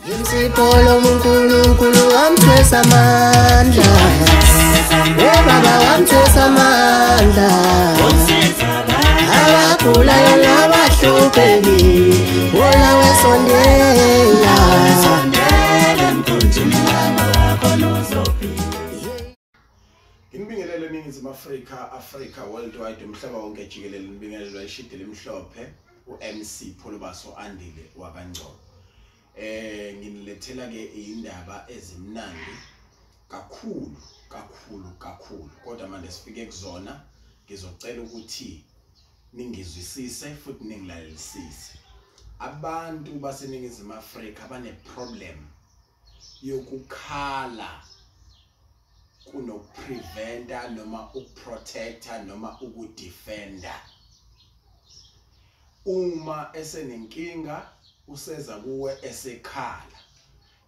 Insipho uNkulunkulu wamthwesa amandla. Baba wamthwesa amandla. Abagulayo nabahlupheki, wona wesondela. Nginibingelele eNingizimu Afrika, Africa worldwide, umhlaba wonke jikelele. Nibingelelwa ishidi limhlophe uMC Pholobaso Andile wakaNgcobo. Nginilethela ke indaba ezimnandi kakhulu kakhulu kakhulu, kodwa manje sifike kuzona ngizocela ukuthi ningizwisise futhi ningilalelisise. Abantu baseNingizimu Afrika bane problem yokukhala kunokupreventa noma ukuprotecta noma ukudefenda. Uma esenenkinga useza kuwe esekhala,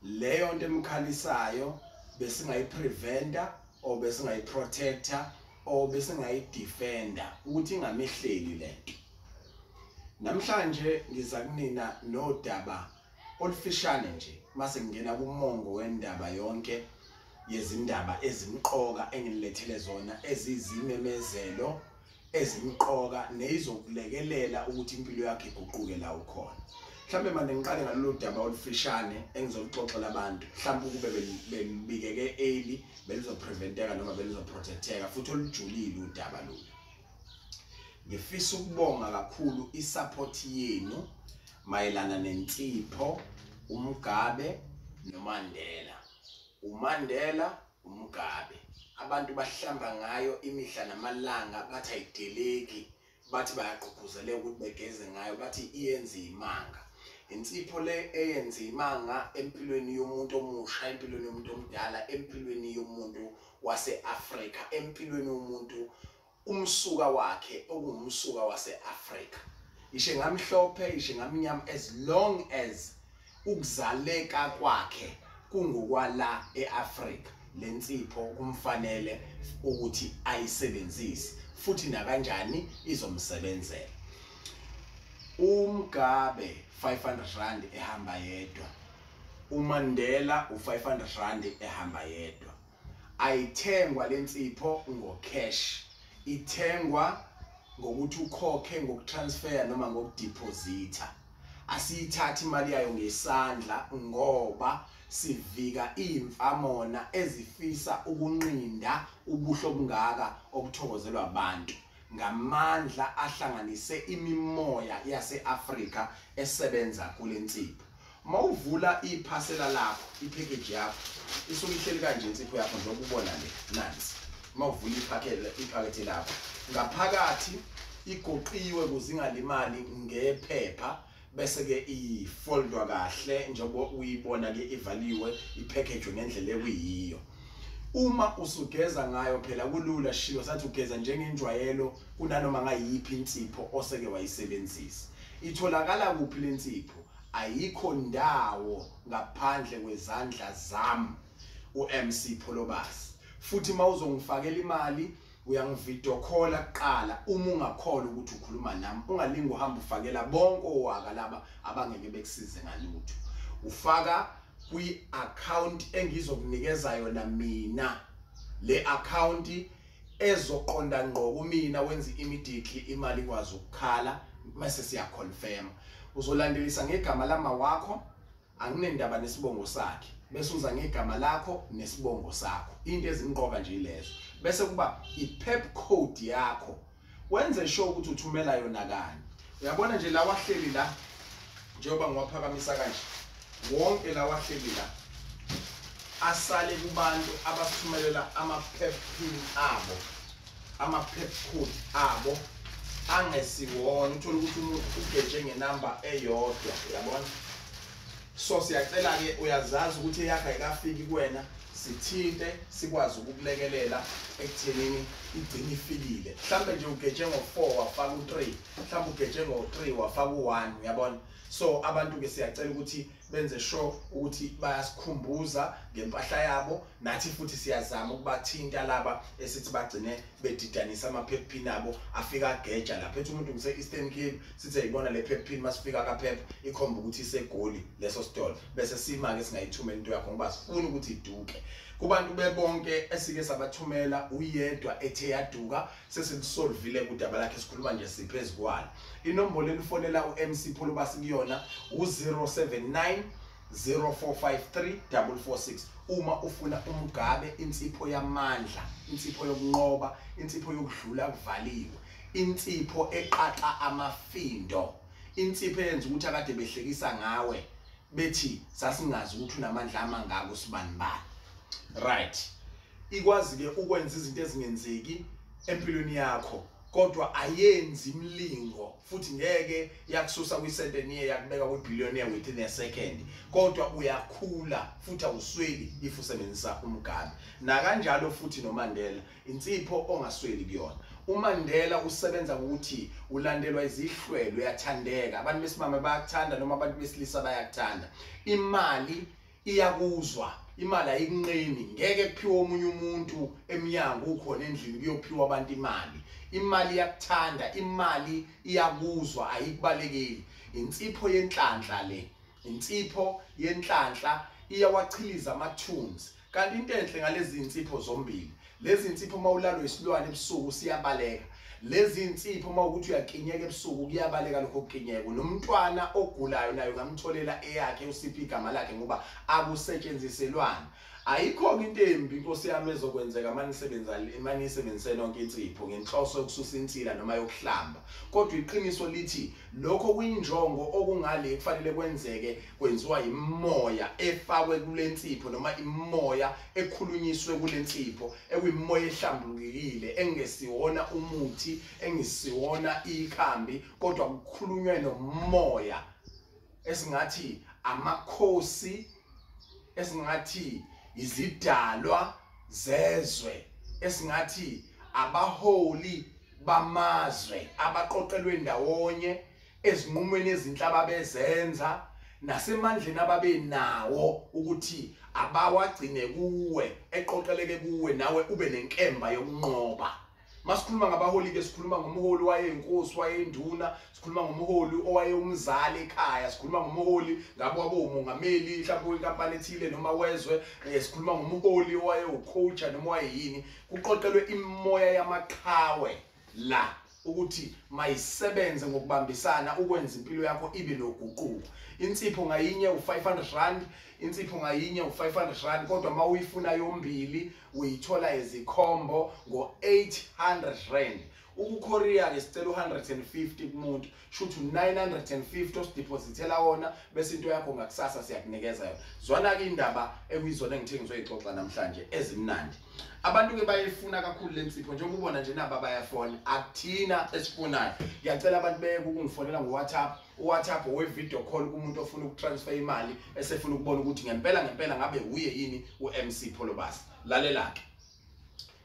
leyo nto emkhalisayo besingayipreventa or besingayiprotecta or besingayidefenda ukuthi ingamehleli lento. Namhlanje ngiza kunina nodaba olufishane nje mase ngingena kumongo wendaba yonke yezindaba ezimqoka engilethele zona, ezizimemezelo ezimqoka neyizokulekelela ukuthi impilo yakhe iguquke la ukhona. Mhlambe manje ngiqale ngalolu daba olufishane engizoluxoxela abantu, mhlambe ukube belibikeke early belizopreventeka noma belizoprotecteka, futhi olujulile udaba lolu. Ngifisa ukubonga kakhulu isupport yenu mayelana nensipho uMugabe noMandela. uMandela, uMugabe, abantu bahlamba ngayo imihla namalanga, bathi ayideleki, bathi bayagqugquzeleka ukuthi begeze ngayo, bathi iyenza imanga. Insipho le eyenza imanga empilweni yomuntu omusha, empilweni yomuntu omdala, empilweni yomuntu wase-Afrika, empilweni yomuntu umsuka wakhe okungumsuka wase-Afrika. Ishe ngamhlophe, ishe ngamnyama, as long as ukuzaleka kwakhe kungokwala e-Afrika, lensipho kumfanele ukuthi ayisebenzise futhi nakanjani izomsebenzela. UMugabe 500 rand ehamba yedwa, uMandela u500 rand ehamba yedwa. Ayithengwa lensipho ngocash, ithengwa ngokuthi ukhokhe ngokutransfer noma ngokudeposita. Asiyithathi imali yayo ngesandla ngoba sivika imfamona ezifisa ukunqinda ubuhle obungaka obuthokozelwa abantu ngamandla ahlanganise imimoya yase-Afrika esebenza kulensipho. Mawuvula iphasela lakho, ipackage yakho isuke ihleli kanje insipho yakho njengoba ubona le nansi. Mawuvula iphakethe lakho ngaphakathi igoqiwe ukuze ingalimali ngephepha, bese ke ifoldwa kahle njengoba uyibona ke ivaliwe, ipackage ngendlela ekuyiyo. Uma usugeza ngayo phela kulula shilo sathi ugeza njengenjwayelo kunanoma ngayiphi insipho oseke wayisebenzisa. Itholakala kuphi lensipho? Ayikho ndawo ngaphandle kwezandla zami uMC Pholobas. Futhi mawuzongifakela imali uyangivideo call kuqala uma ungakholwa ukuthi ukhuluma nami, ungalingi uhamba ufakela bonke owaka laba abangeke bekusize ngalutho. Ufaka kwi-account engizokunikeza yona mina, le account ezoqonda ngqo kumina, wenza immediately imali ikwazi ukukhala mase siyaconfirm. Uzolandelisa ngegama lama wakho, anginendaba nesibongo sakhe, bese uza ngegama lakho nesibongo sakho, into ezimqoka nje lezo. Bese kuba i-pep code yakho, wenze sure ukuthi uthumela yona kanye. Uyabona nje la wahleli la, njengoba ngiwaphakamisa kanje wonke la wahleli la asale kubantu abasithumelela ama-pep pin abo, ama-pep code abo angesiwona. Uthola ukuthi umuntu ugeje ngenamba eyodwa, uyabona. So siyacela ke, uyazazi ukuthi eyakho ayikafiki kuwena, sithinte sikwazi ukukulekelela ekuthenini igcine ifikile. Mhlambe nje ugeje ngo4 wafaka u3, mhlambe ugeje ngo3 wafaka u1, uyabona. So abantu ke siyacela ukuthi benze sure ukuthi bayasikhumbuza ngempahla yabo. Nathi futhi siyazama ukubathinta laba esithi bagcine bedidanisa ama-pep pin abo afika ageja lapha. Ethi umuntu ngise Eastern Cape, sithi ayibona le pep pin, masifika kaPep ikhomba ukuthi iseGoli leso sitolo, bese sima ke singayithumela into yakho ngoba sifuna ukuthi iduke. Kubantu bebonke esike sabathumela uyedwa ethe yaduka, sesilisolvile kudaba lakhe, sikhuluma nje siphezukwalo. Inombolo enifonela uMC Pholobas kuyona u079 0453 446 uma ufuna uMugabe, insipho yamandla, insipho yokunqoba, insipho yokudlula kuvaliwe, insipho eqaqa amafindo, insipho eyenza ukuthi akade behlekisa ngawe bethi sasingazi ukuthi unamandla amangaka usibanibani. Right, ikwazi ke ukwenza izinto ezingenzeki empilweni yakho, kodwa ayenzi imlingo futhi ngeke yakususa kwi-centennial yakubeka kwi-billionaire within a second, kodwa uyakhula futhi awusweli if usebenzisa uMugabe. Nakanjalo futhi noMandela, insipho ongasweli kuyona. uMandela usebenza ngokuthi ulandelwa izihlwelo, uyathandeka, abantu besimame bayakuthanda noma abantu besilisa bayakuthanda. Imali iyakuzwa, imali ayikunqeni, ngeke kuphiwe omunye umuntu emnyango ukhona endlini kuyophiwa abantu imali. Imali iyakuthanda, imali iyakuzwa, ayikubalekeli. Insipho yenhlanhla le, insipho yenhlanhla iyawachiliza amathunzi. Kanti into enhle ngalezi insipho zombili, lezi insipho mawulalwa isilwane ebusuku siyabaleka, lezi insipho mawukuthi uyakinyeka ebusuku kuyabaleka lokho kukinyeka. Nomntwana ogulayo naye ungamtholela eyakhe, usiphi igama lakhe ngoba akusetshenziselwana. Ayikho into embi inkosi yami ezokwenzeka manisebenza manisebenzise nonke insipho ngenhloso yokususa insila noma yokuhlamba, kodwa iqiniso lithi lokho kuyinjongo okungale kufanele kwenzeke, kwenziwa imoya efakwe kule nsipho noma imoya ekhulunyiswe kule nsipho, ekuyimoya ehlambulukile engesiwona umuthi, engisiwona ikhambi, kodwa kukhulunywe nomoya esingathi amakhosi, esingathi izidalwa zezwe, esingathi abaholi bamazwe abaqoqelwe ndawonye ezinqumweni ezinhle ababezenza nasemandleni ababenawo ukuthi abawagcine kuwe, eqoqeleke kuwe, nawe ube nenkemba yokunqoba. Masikhuluma ngabaholi ke sikhuluma ngomholi wayeyinkosi, wayeyinduna, sikhuluma ngomholi owayewumzali ekhaya, sikhuluma ngomholi ngabo wabo umongameli mhlawumbe wenkampani ethile noma wezwe, sikhuluma ngomholi owayewucoach noma wayeyini. Kuqoqelwe imoya yamaqhawe la ukuthi mayisebenze ngokubambisana ukwenza impilo yakho ibe noguquko. Insipho ngayinye u500 rand, insipho ngayinye u500 rand, kodwa mawuyifuna yombili uyithola ezikhombo ngo800 rand. Ukucourier ke sicela u150 kumuntu, shuthi u950 osidepositela wona, bese into yakho ngakusasa siyakunikeza yona. Zwana ke indaba ekuyizona engithe ngizoyixoxa namhlanje ezimnandi. Abantu ke bayifuna kakhulu lensipho, njengoba ubona nje naba bayafona, akuthina esifunayo. Ngiyacela abantu beke ukungifonela ngo-WhatsApp, uWhatsApp owe video call kumuntu ofuna ukutransfer imali esefuna ukubona ukuthi ngempela ngempela ngabe uye yini uMC Pholobas. Lalela ke,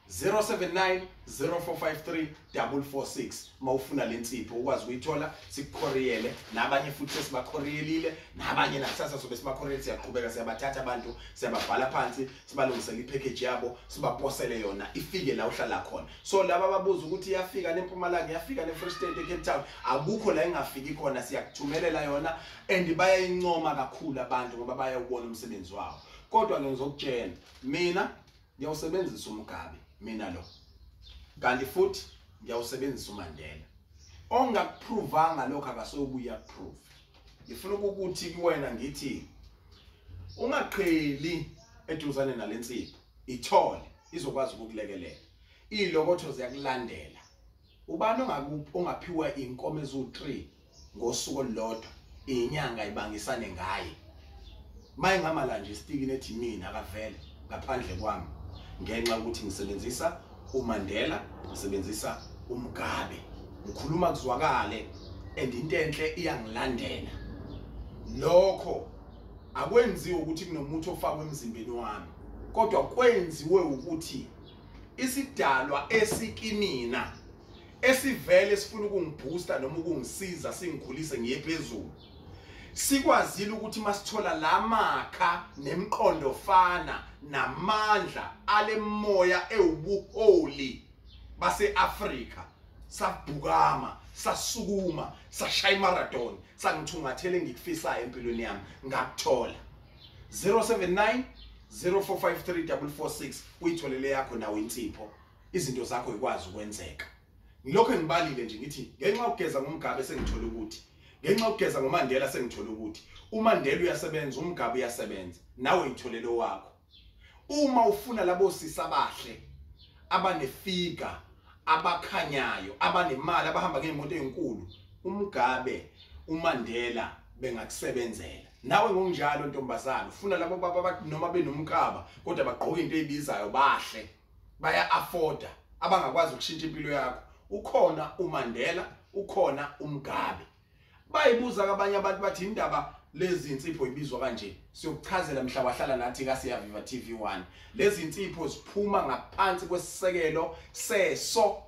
079 0453 446 mawufuna lensipho ukwazi ukuyithola, sikucourierele. Nabanye futhi sesibacourierelile, nabanye nakusasa sobe sibacourierele. Siyaqhubeka siyabathatha abantu, siyababhala phansi, sibalungisele ipackage yabo, sibaposele yona ifike la uhlala khona. So laba ababuza ukuthi iyafika neMpumalanga, iyafika neFree State, eCape Town, akukho la ingafiki khona, siyakuthumelela yona. And bayayincoma kakhulu abantu ngoba bayawubona umsebenzi wawo. Kodwa ke ngizokutshela, mina ngiyawusebenzisa uMugabe mina lo, kanti futhi ngiyawusebenzisa uMandela. Ongakuprovanga lokho akasobuya kuprove. Ngifuna ukuthi kuwena ngithi ungaqheli eduzane nalensipho, ithole, izokwazi ukukulekelela. Ilokotho ziyakulandela. Ubani ongaphiwa inkomo ezu3 ngosuku olulodwa, inyanga ibangisane ngaye? Mayingama nje isitiki nethi mina akavele ngaphandle kwami, ngenxa ukuthi ngisebenzisa uMandela, ngisebenzisa uMugabe, ngikhuluma kuzwakale and into enhle iyangilandela. Lokho akwenziwe ukuthi kunomuthi ofakwe emzimbeni wami, kodwa kwenziwe ukuthi isidalwa esikimina esivele sifuna ukungiboosta noma ukungisiza singikhulise ngiye phezulu. Sikwazile ukuthi masithola lamakha nemqondo fana namandla alemoya ewubuholi baseAfrika, sabhukama, sasukuma, sashaya marathon, sangithungathele ngikufisayo empilweni yami, ngakuthola. 079 0453 446 uyitholele yakho nawe insipho, izinto zakho ikwazi ukwenzeka. Ngilokho ngibalile nje ngithi ngenxa yokugeza ngoMugabe sengithola ukuthi, ngenxa yokugeza ngoMandela sengithola ukuthi uMandela uyasebenza, uMugabe uyasebenza, nawe itholele wakho. Uma ufuna labo sisa abahle abanefika, abakhanyayo, abanemali, abahamba ngeimoto ezinkulu, uMugabe, uMandela bengakusebenzela. Nawe ngokunjalo ntombazana, ufuna labo baba noma benomkaba kodwa bagqoka into ezibizayo, bahle, baya afforda, abangakwazi ukushintsha impilo yakho, ukhona uMandela, ukhona uMugabe. Bayibuza abanye abantu bathi indaba lezi insipho ibizwa kanje, siyokuchazela mhla wahlala nathi ka Siyaviva TV1. Lezi insipho ziphuma ngaphansi kwesisekelo seso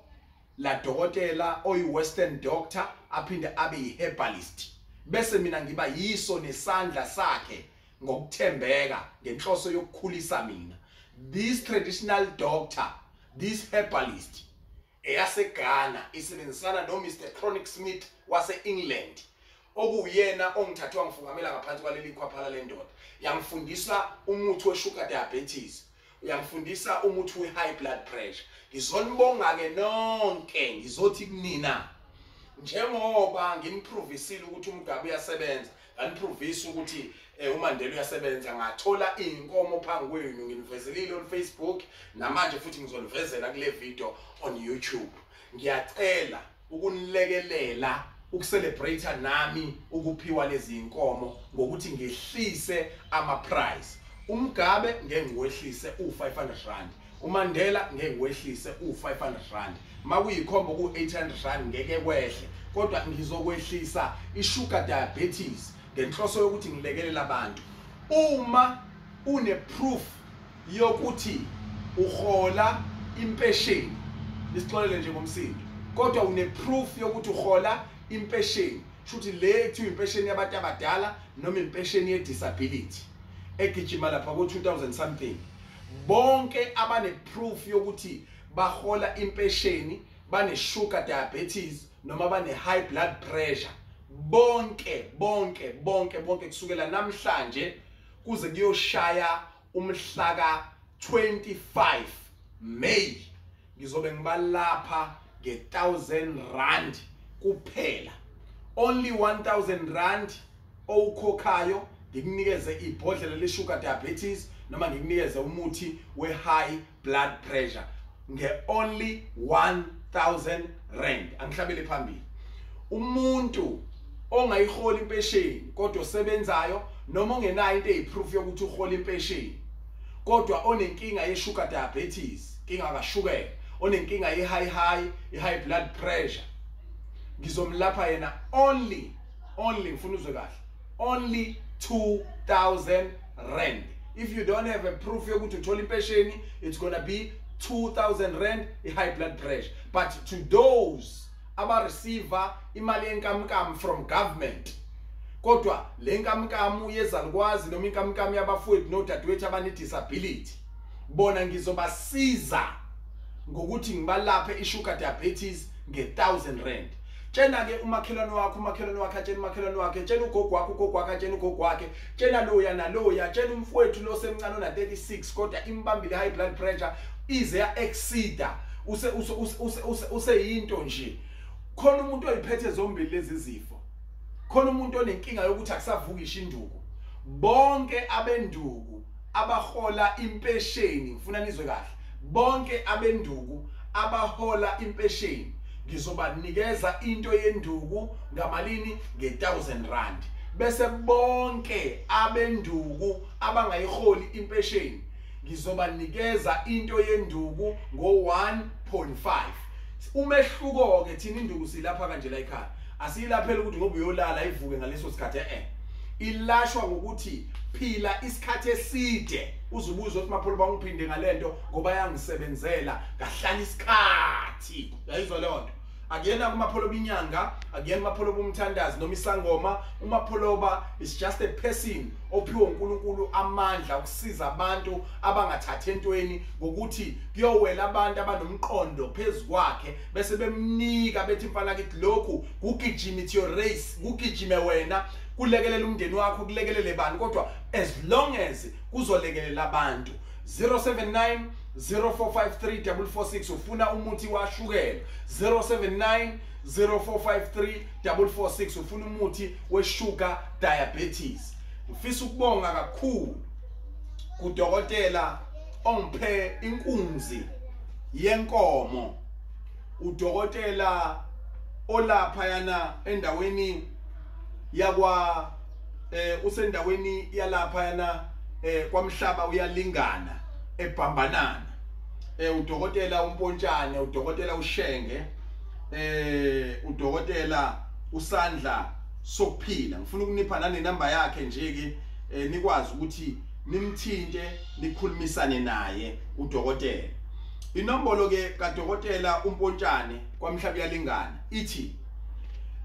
la dokotela oyi Western doctor aphinde abe yi-herbalist, bese mina ngiba yiso nesandla sakhe ngokuthembeka ngenhloso yokukhulisa mina. This traditional doctor, this herbalist eyaseGhana isebenzisana no Mr Chronic Smith wase England, okuyena ongithathwa ngifungamela ngaphansi kwaleli khwaphala lendoda. Yangifundisa umuthi we-sugar diabetes, uyangifundisa umuthi we-high blood pressure. Ngizonibonga ke nonke, ngizothi kunina njengoba nginiprovisile ukuthi uMugabe uyasebenza, nganiprovisa ukuthi uMandela uyasebenza, ngathola inkomo phambi kwenu, nginivezelile on Facebook, namanje futhi ngizonivezela kule video on YouTube. Ngiyacela ukunilekelela ukucelebrate nami ukuphiwa lezi inkomo ngokuthi ngehlise ama price. uMugabe ngeke ngiwehlise u500 rand, uMandela ngeke ngiwehlise u500 rand, makuyikhombo ku800 rand ngeke kwehle, kodwa ngizokwehlisa i-sugar diabetes ngenhloso yokuthi ngilekelele abantu. Uma une proof yokuthi uhola impesheni, nisixolele nje ngomsindo, kodwa une proof yokuthi uhola impesheni, shuthi le ekuthiwa impesheni yabantu abadala noma impesheni ye disability egijima lapha ko 2000 something, bonke abane proof yokuthi bahola impesheni, bane sugar diabetes noma bane high blood pressure, bonke bonke bonke bonke kusukela namhlanje kuze kuyoshaya umhla ka 25 May ngizobe ngibalapha nge1000 rand kuphela. Only 1000 rand owukhokhayo, ngikunikeze ibhodlela le sugar diabetes noma ngikunikeze umuthi we high blood pressure nge only 1000 rand. Angihlabele phambili. Umuntu ongayiholi impesheni kodwa osebenzayo noma ongenayo into eyiproof yokuthi uhola impesheni kodwa onenkinga ye sugar diabetes, inkinga kashukela, onenkinga ye high blood pressure, ngizomlapha yena only ngifuna uzwe kahle, only 2000 rand. If you don't have a proof yokuthi uthola impesheni, it's gonna be 2000 rand i high blood pressure. But to those aba receiver imali yenkamnkam from government, kodwa le nkamnkamu yezalukwazi noma inkamnkamu yabafowethu nodadewethu abane disability, bona ngizobasiza ngokuthi ngibalaphe i-sugar diabetes nge1000 rand. Tshena ke umakhelwane wakho, umakhelwane wakhe atshena umakhelwane wakhe, tshena ugogo wakho, ugogo wakhe atshena ugogo wakhe, tshena loya naloya, tshena umfowethu lo semncane ona 36 kodwa imbambile high blood pressure ize ya exceeder, use use use useyinto nje. Khona umuntu oyiphethe zombili lezi zifo, khona umuntu onenkinga yokuthi akusavuki induku. Bonke abenduku abahola impesheni, ngifuna nizwe kahle, bonke abenduku abahola impesheni ngizobanikeza into yenduku ngamalini? Nge1000 rand. Bese bonke abenduku abangayiholi impesheni ngizobanikeza into yenduku ngo1.5. Umehluko ke thina induku silapha kanje la ekhaya, asiyilaphela ukuthi ngoba uyolala ivuke ngaleso sikhathi, ilashwa ngokuthi phila isikhathi eside. Uzubuza ukuthi Mapholo bangiphinde ngalento ngoba yangisebenzela ngahlala isikhathi, yayizwa leyo nto. Akuyena kuMapholoba inyanga, akuyena uMapholoba umthandazi noma isangoma. UMapholoba is just a person ophiwe uNkulunkulu amandla ukusiza abantu abangathathi entweni, ngokuthi kuyowela abantu abanomqondo phezukwakhe bese bemnika bethi mfana kithi lokhu kugijima, it's your race, kugijime wena, kulekelela umndeni wakho, kulekelele bani, kodwa as long as kuzolekelela abantu. 079 0453 446 ufuna umuthi washukela. 079 0453 446 ufuna umuthi we-sugar diabetes. Ngifisa ukubonga kakhulu kudokotela ongiphe inkunzi yenkomo, udokotela olapha yana endaweni yakwa usendaweni yalapha yana kwamhlaba uyalingana ebhambanana, udokotela uMpontshane, udokotela uShenge, udokotela uSandla Sokuphila. Ngifuna ukunipha nane number yakhe nje ke, nikwazi ukuthi nimthinte nikhulumisane naye udokotela. Inombolo ke kaDokotela uMpontshane kwamhlaba uyalingana ithi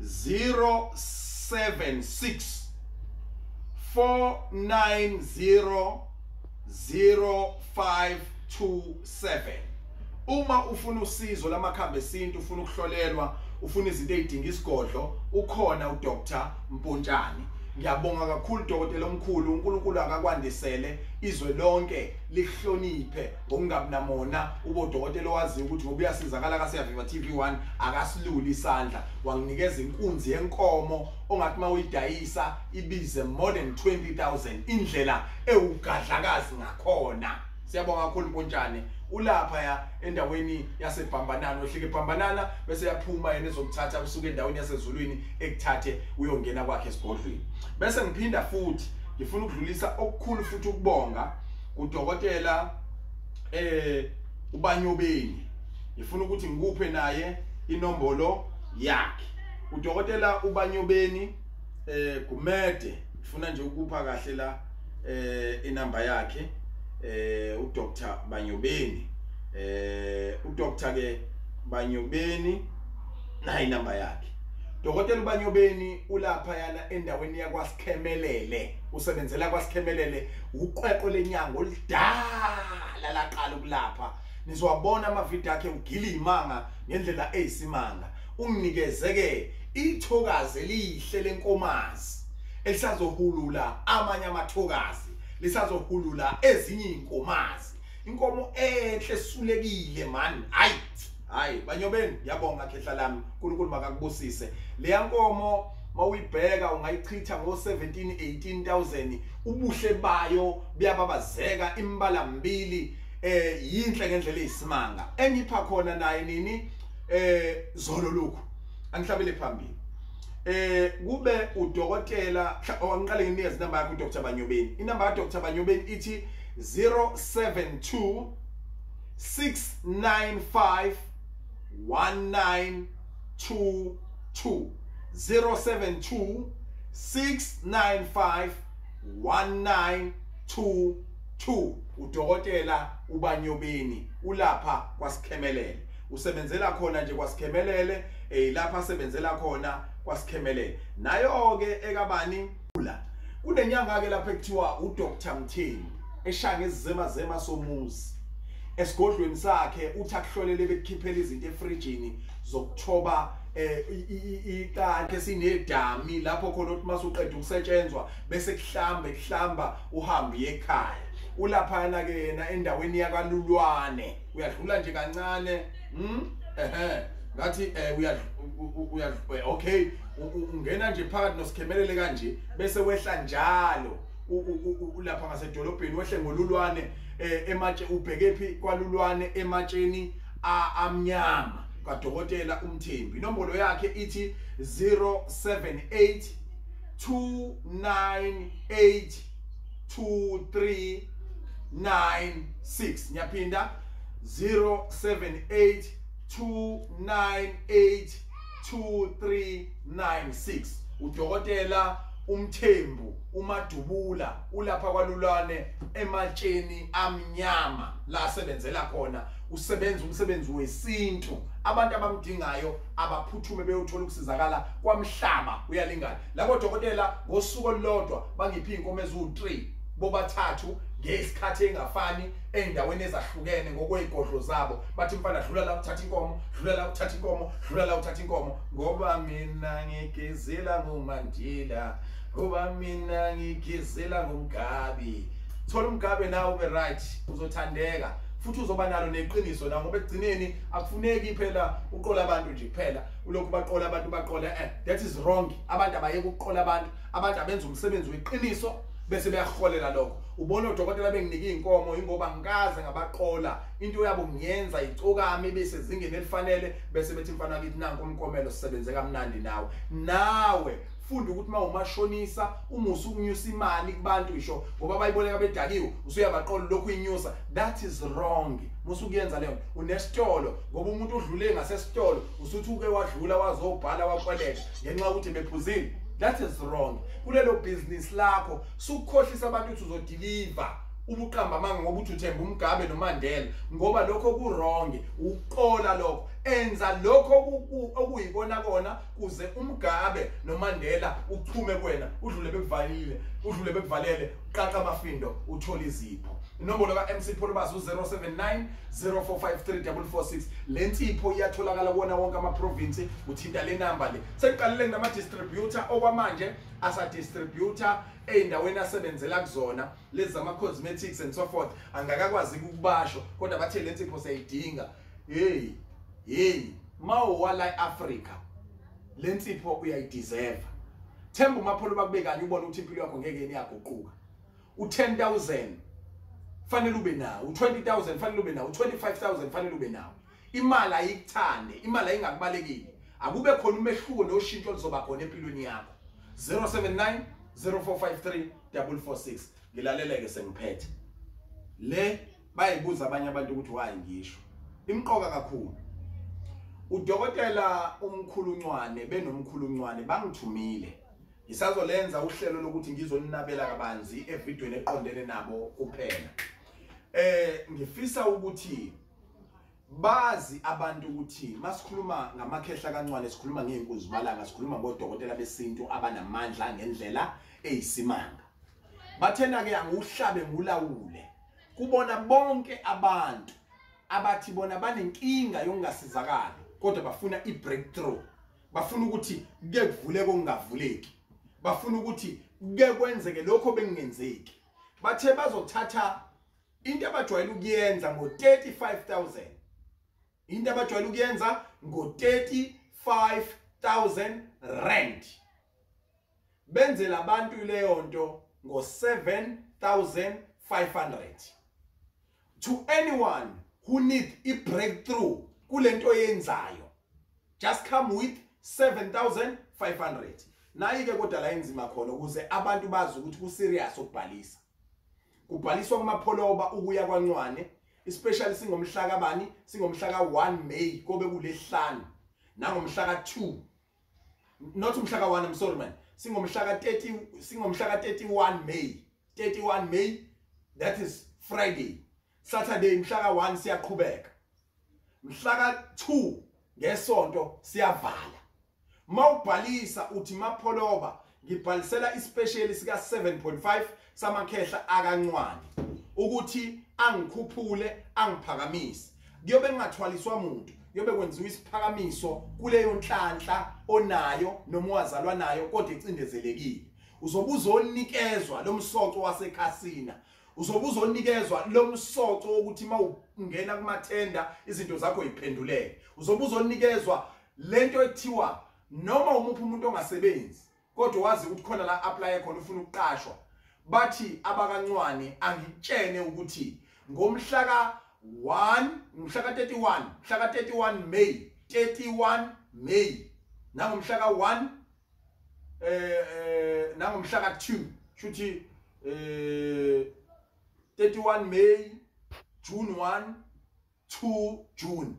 076 490 0527. Uma ufuna usizo lamakhambi esintu, ufuna ukuhlolelwa, ufuna izinto ezidinga isigodlo, ukhona uDr Mpontshane. Ngiyabonga kakhulu dokotela omkhulu, uNkulunkulu akakwandisele, izwe lonke lihloniphe ngokungabi namona. Ube udokotela owaziyo ukuthi ngoba uyasizakala kaSiyaviva TV1 akasiluli isandla, wanginikeza inkunzi yenkomo ongathi mawuyidayisa ibize more than 20,000, indlela ewugadlakazi ngakhona. Siyabonga kakhulu Mpontshane. Ulapha ya endaweni yaseBhambanana, wehlike eBhambanana bese yaphuma yena ezokuthatha usuke endaweni yasezulwini ekuthathe uyongena kwakhe esigodlweni. Bese ngiphinda futhi ngifuna ukudlulisa okukhulu futhi ukubonga kudokotela uBanyobeni. Ngifuna ukuthi ngikuphe naye inombolo yakhe. Udokotela uBanyobeni Gumede, ngifuna nje ukupha kahle la inamba yakhe. uDr Banyobeni, uDr ke Banyobeni nayi inamba yakhe. Dokotela uBanyobeni ulapha yana endaweni yakwaSikhemelele, usebenzela kwaSikhemelele, uqweqwe lenyanga oludala laqala ukulapha. Nizowabona amavidiyo akhe ugilimanga ngendlela eyisimanga. Unginikeze ke ithokazi elihle lenkomazi elisazohulula amanye amathokazi, lisazohulula ezinye inkomazi, inkomo enhle esulekile man. Hayi hayi Banyobeni, ngiyabonga khehla lami, uNkulunkulu makakubusise. Leya nkomo mawuyibheka ungayichitha ngo 17 18,000, ubuhle bayo buyababazeka, imbala mbili, yinhle ngendlela eyisimanga. Engipha khona naye nini zolo lokhu angihlabele phambili. Kube udokotela, angiqale nginikeze inamba yakhe uDr Banyobeni. Inamba kaDr Banyobeni ithi 072 695 1922, 072 695 1922. Udokotela uBanyobeni ulapha kwaSikhemelele, usebenzela khona nje kwaSikhemelele, lapha asebenzela khona kwaSikhemelele. Nayo ke ekabani la kunenyanga ke lapha ekuthiwa uDr Mthembu, eshaya ngezizema zema somuzi esigodlweni sakhe, uthi akuhlolele bekukhiphela izinto efrijini zokuthoba iqakhe sinedami lapho khona uthi masuqeda ukusetshenzwa bese kuhlamba kuhlamba uhambe ekhaya. Ulaphana ke yena endaweni yakalulwane, uyadlula nje kancane, ngathi uya okay, ungena nje phakathi noSikhemelele kanje bese wehla njalo ulapha ngasedolobheni, wehle ngolulwane ematshe, ubheke phi kwalulwane ematsheni amnyama kaDokotela uMthembu. Inombolo yakhe ithi 078 298 2396. Ngiyaphinda 078 298 2396. Udokotela uMthembu, uMadubula ulapha kwaLulwane ematsheni amnyama la sebenzela khona, usebenza umsebenzi wesintu. Abantu abamdingayo abaphuthume beyothola ukusizakala kwamhlaba uyalingana. Labo dokotela ngosuku olulodwa bangiphi inkomo eziwu3 bobathathu ngesikhathi engafani endaweni ezahlukene ngokwezigodlo zabo, bathi mfana dlula la uthatha inkomo, dlula la uthatha inkomo, dlula la uthatha inkomo, ngoba mina ngigezela ngoMandela, ngoba mina ngigezela ngoMgabe. Thola uMgabe nawe ube right, uzothandeka futhi uzoba nalo neqiniso na, ngoba ekugcineni akufuneki phela uqola abantu nje kuphela, ulokhu baqola abantu baqola, that is wrong. Abantu abayeke ukuqola abantu, abantu abenza umsebenzi weqiniso bese beyaholela lokho. Ubona odokotela benginike inkomo ingoba ngikaze ngabaqola, into yabo ngiyenza icokame bese zingene elifanele, bese bethi mfana kithi nanku umkomelo sisebenze kamnandi nawe. Nawe funda ukuthi mawumashonisa umusa ukunyusa imali kubantu isho ngoba bayiboleka bedakiwe usuyabaqola lokhu inyusa, that is wrong. Musukuyenza leyo unesitolo ngoba umuntu udlule ngasesitolo usuthi uke wadlula wazobhala wakweleta ngenxa ukuthi bephuzile, that is wrong. Kulelo business lakho sukukhohlisa abantu ukuthi uzodeliver ubuqamba manga ngoba uthi uthemba uMgabe noMandela, ngoba lokho ku wrong, uqola lokho. Enza lokho okuyikona kona kuze uMgabe noMandela uchume kuwena, udlule bekuvalile, udlule bekuvalele, uqaqa amafindo uthola izipho. Inombolo ka MC Pholobazi u079 0453446. Lensipho iyatholakala kuona wonke ama province, uthinta le number le. Sekuqalile nginama distributor okwamanje, asa distributor eindaweni asebenzela kuzona lezi zama cosmetics and so forth, angakakwazi ukubasho kodwa bathe lensipho siyayidinga. Hey hey, mawuwala eAfrica lensipho uyayideserve. Themba uMapholoba kube kanye ubone ukuthi impilo yakho ngeke iyaguquka. U10000 fanele ube nawo, u20000 fanele ube nawo, u25000 fanele ube nawo. Imali ayikuthande, imali ayingakubalekile. Akube khona umehluko noshintsho oluzoba khona empilweni yakho. 079 0453 446. Ngilaleleke sengiphethe. Le bayibuza abanye abantu ukuthi why ngisho. Imqoka kakhulu. Udokotela umkhulu Ncwane benomkhulu Ncwane bangithumile. Ngisazolenza uhlelo lokuthi ngizoninabela kabanzi evidweni eqondene nabo kuphela. Ngifisa ukuthi bazi abantu ukuthi masikhuluma ngamakhehla kaNcwane sikhuluma ngeenkunzimalanga, sikhuluma ngodokotela besintu abanamandla ngendlela eyisimanga. Bathena ke anguhlabe ngulawule kubona bonke abantu abathi bona banenkinga yokungasizakali kodwa bafuna i-breakthrough, bafuna ukuthi kuke kuvuleke okungavuleki, bafuna ukuthi kuke kwenzeke lokho bekungenzeki. Bathe bazothatha into abajwayele ukuyenza ngo-35,000, into abajwayele ukuyenza ngo-35,000 rand, benzela abantu leyo nto ngo-7,500. To anyone who need a breakthrough kulento oyenzayo, just come with 7,500. Nayi ke kodwa la inzima khona ukuze abantu bazi ukuthi ku serious ukubhalisa. Kubhaliswa kumapholoba ukuya kwaNcwane, especially singomhla kabani, singomhla ka1 May kobe kulesihlanu, nangomhla ka2, not umhla ka1, I'm sorry man, singomhla ka30, singomhla ka31 May, 31 May, that is Friday. Saturday mhla ka1 siyaqhubeka, mhla ka2 ngesonto siyavala. Mawubhalisa uthi Mapholoba ngibhalisela ispecial sika 7.5 samakhehla akaNcwane ukuthi angikhuphule angiphakamise. Kuyobe kungathwaliswa umuntu, kuyobe kwenziwa isiphakamiso kuleyo nhlanhla onayo noma wazalwa nayo kodwa icindezelekile. Uzobe uzonikezwa lo msoco wasekhasina, uzobe uzonikezwa lo msoco wokuthi mawungena kumathenda izinto zakho iphenduleke. Uzobe uzonikezwa lento ekuthiwa noma umuphi umuntu ongasebenzi kodwa wazi ukuthi khona la apply khona ufuna ukuqashwa. Bathi abakaNcwane angitshene ukuthi ngomhla ka1, mhla ka31, mhla ka31 May, 31 May, nangomhla ka1 nangomhla ka2, shuthi 31 May, June 1, 2 June.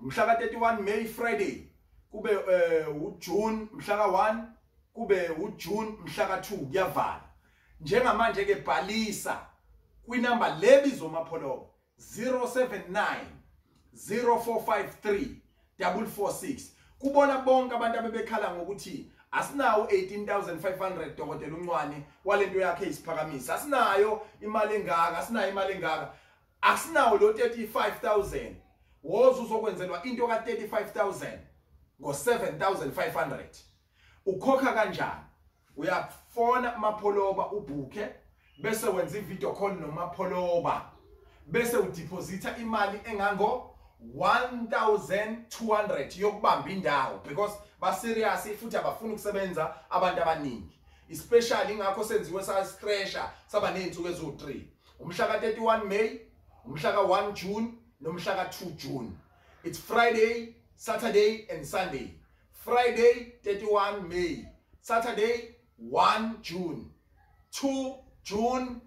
Mhla ka 31 May Friday kube uJune mhla ka1 kube uJune mhla ka2 kuyavala. Njengamanje ke bhalisa kwinamba lebizo Mapholoba 079 0453 446. Kubona bonke abantu abebekhala ngokuthi asinawo 18,500 Dokotela uNcwane walento yakhe isiphakamisa, asinayo imali engaka, asinayo imali engaka, asinawo lo 35,000. Woza uzokwenzelwa into ka 35,000 ngo 7,500. Ukhokha kanjani? Uyafona Mapholoba ubhuke, bese wenza i-video call noMapholoba, bese udeposita imali engango 1,200 yokubamba indawo, because ba serious futhi abafuna ukusebenza abantu abaningi, especially ingakho senziwe sa stretcher saba nezinsuku ezu3, umhla ka31 May, umhla ka1 June nomhla ka2 June. It's Friday, Saturday and Sunday. Friday 31 May, Saturday 1 June, 2 June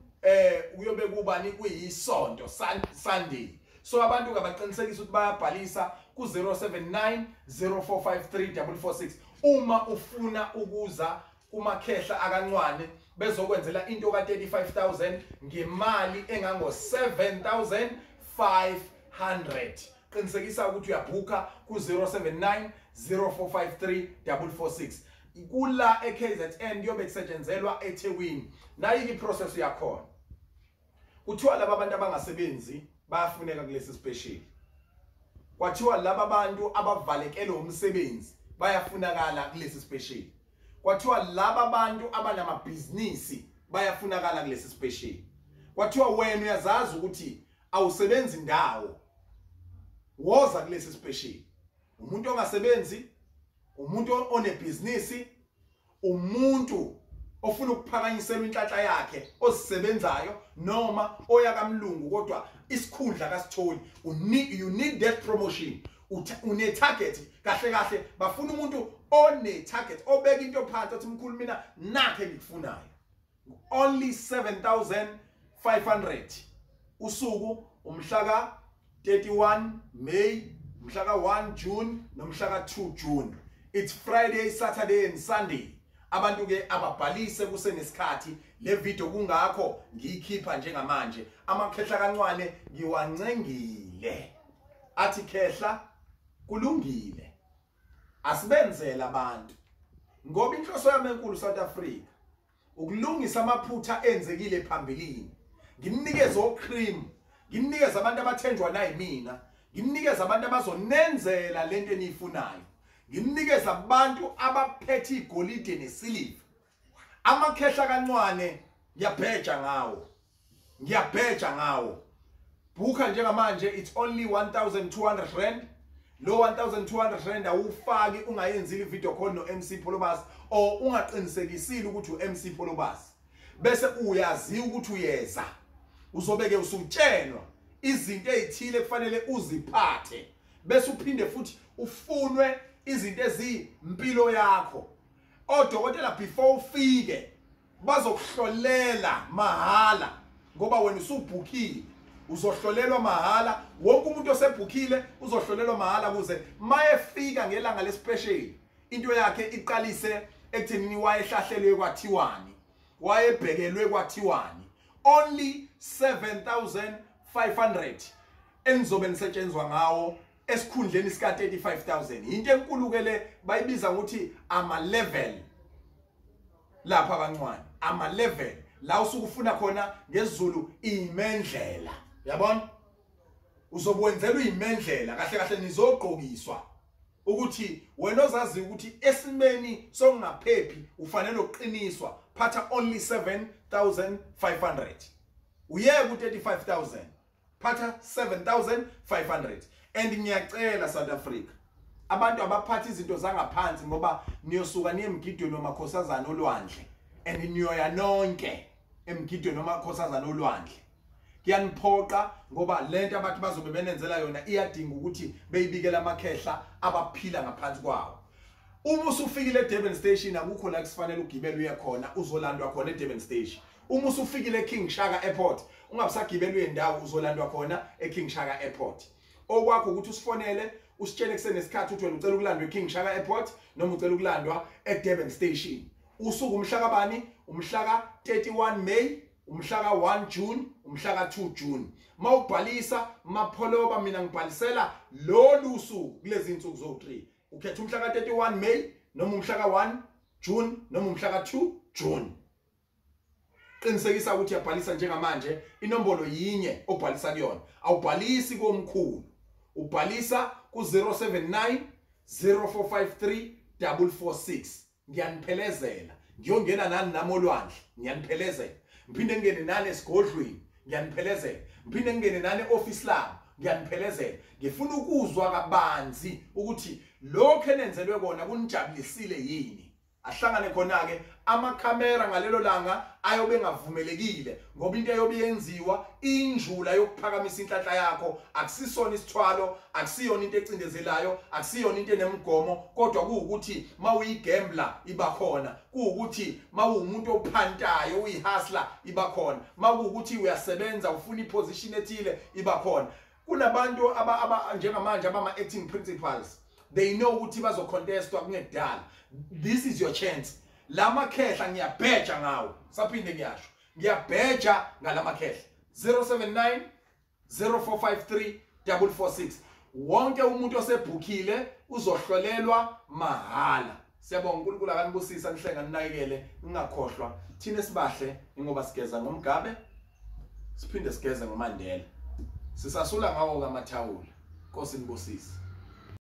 uyobe kubani kuyisonto Sunday. So abantu abaqinisekisa ukuthi bayabhalisa ku 079 0453 446 uma ufuna ukuza kumakhehla akaNcwane bezokwenzela into ka 35,000 ngemali engango 7,500. Qinisekisa ukuthi uyabhuka ku 079 0453 446. Kula eKZN yobe kusetshenzelwa eThekwini. Nayi iprocess yakhona. Kuthiwa laba abantu abangasebenzi bayafuneka kulesi special. Kwathiwa laba bantu abavalekele umsebenzi bayafunakala kulesi special. Kwathiwa laba bantu abanamabhizinisi bayafunakala kulesi special. Kwathiwa wena uyazazi ukuthi awusebenzi ndawo, woza kulesi special. Umuntu ongasebenzi, umuntu onebhizinisi, umuntu ofuna ukuphakanyiselwa inhlanhla yakhe ozisebenzayo noma oya kamlungu kodwa isikhundla kasitholi, you need that promotion, une target. Kahle kahle bafuna umuntu one target obeka into phansi athi mkhulu mina nakhe ngikufunayo. Only 7,500 usuku, umhla ka 31 May, umhla ka 1 June nomhla ka 2 June. It's Friday, Saturday and Sunday. Abantu ke ababhalise kusenesikhathi. Le video kungakho ngiyikhipha njengamanje. Amakhehla kaNcwane ngiwancengile, athi khehla kulungile, asibenzele abantu, ngoba inhloso yami enkulu South Africa ukulungisa amaphutha enzekile phambilini. Ngimnikeze ocream, ngimnikeze abantu abathenjwa nayimina, ngimnikeze abantu abazonenzela lento eniyifunayo, ngimnikeze abantu abaphethe igolide nesiliva. Amakhehla kaNcwane ngiyabheja ngawo, ngiyabheja ngawo. Bhuka njengamanje, it's only 1,200 rand. Lo 1,200 rand awufaki ungayenzile video call no MC Pholobas, or ungaqinisekisile ukuthi uMC Pholobas, bese uyazi ukuthi uyeza, uzobeke usutshelwa izinto ezithile kufanele uziphathe, bese uphinde futhi ufunwe izinto ezimpilo yakho. Odokotela before ufike bazokuhlolela mahala, ngoba wena usubhukhile, uzohlolelwa mahala. Wonke umuntu osebhukhile uzohlolelwa mahala, kuze mayefika ngelanga lespecial into yakhe iqalise ekuthenini wayehlahlelwe kwathiwani, wayebhekelwe kwathiwani. Only 7,500 enizobe nisetshenzwa ngawo esikhundleni sika 35,000. Into enkulu ke le, bayibiza ukuthi ama level lapha kaNcwane, ama level la usukufuna khona ngesiZulu imendlela. Yabona, uzokwenzelwa imendlela. Kahle kahle nizogqokiswa ukuthi wena ozazi ukuthi esimeni songaphephi ufanele ukuqiniswa. Phatha only 7,500, uyeke u 35,000, phatha 7,500. And ngiyacela South Africa, abantu abaphatha izinto zangaphansi, ngoba niyosuka niye emgidweni wamakhosazana olwandle, and niyoya nonke emgidweni wamakhosazana olwandle. Kuyaniphoqa ngoba lento abantu bazobe benenzela yona iyadinga ukuthi beyibikele amakhehla abaphila ngaphansi kwawo. Uma usufikile eDurban Station akukho la kufanele ugibele uye khona, uzolandwa khona eDurban Station. Uma usufikile eKing Shaka Airport ungabusagibela uye ndawo, uzolandwa khona eKing Shaka Airport. Okwakho ukuthi usifonele usitshele kusenesikhathi ukuthi wena ucela ukulandwa eKing Shaka Airport noma ucela ukulandwa eDurban Station. Usuku umhla kabani? Umhla ka 31 May, umhla ka 1 June, umhla ka 2 June. Mawubhalisa Mapholoba, mina ngibhalisela lolu suku kulezi insuku zo3. Ukhetha umhla ka 31 May noma umhla ka 1 June noma umhla ka 2 June. Qinisekisa ukuthi uyabhalisa njengamanje. Inombolo yinye obhalisa kuyona, awubhalisi komkhulu, ubhalisa ku 079 0453 446. Ngiyaniphelezela, ngiyongena nani nami olwandle, ngiyaniphelezela, ngiphinde ngingene nani esigodlweni, ngiyaniphelezela, ngiphinde ngingene nani e-office labo, ngiyaniphelezela. Ngifuna ukuzwa kabanzi ukuthi lokho enenzelwe kona kunijabulisile yini. Ahlangane khona ke amakhamera ngalelo langa ayobe engavumelekile, ngoba into eyobe yenziwa injula yokuphakamisa inhlanhla yakho. Akusisona isithwalo, akusiyona into ecindezelayo, akusiyona into enemigomo, kodwa kuwukuthi mawuyigambler iba khona, kuwukuthi mawumuntu ophantayo uyihustler iba khona, mawukuthi uyasebenza ufuna iposition ethile iba khona. Kunabantu aba njengamanje abama acting principals, they know ukuthi bazocontestwa kungekudala. This is your chance. Lamakhehla ngiyabheja ngawo, saphinde ngiyasho, ngiyabheja ngalamakhehla. 079 0453 446. Wonke umuntu osebhukhile uzohlolelwa mahala. Siyabonga, uNkulunkulu akanibusisa, nihlenga ninakekele, ningakhohlwa thina esibahle ngoba sigeza ngoMgabe, siphinde sigeze ngoMandela, sisasula ngawo kamathawula. Nkosi nibusise.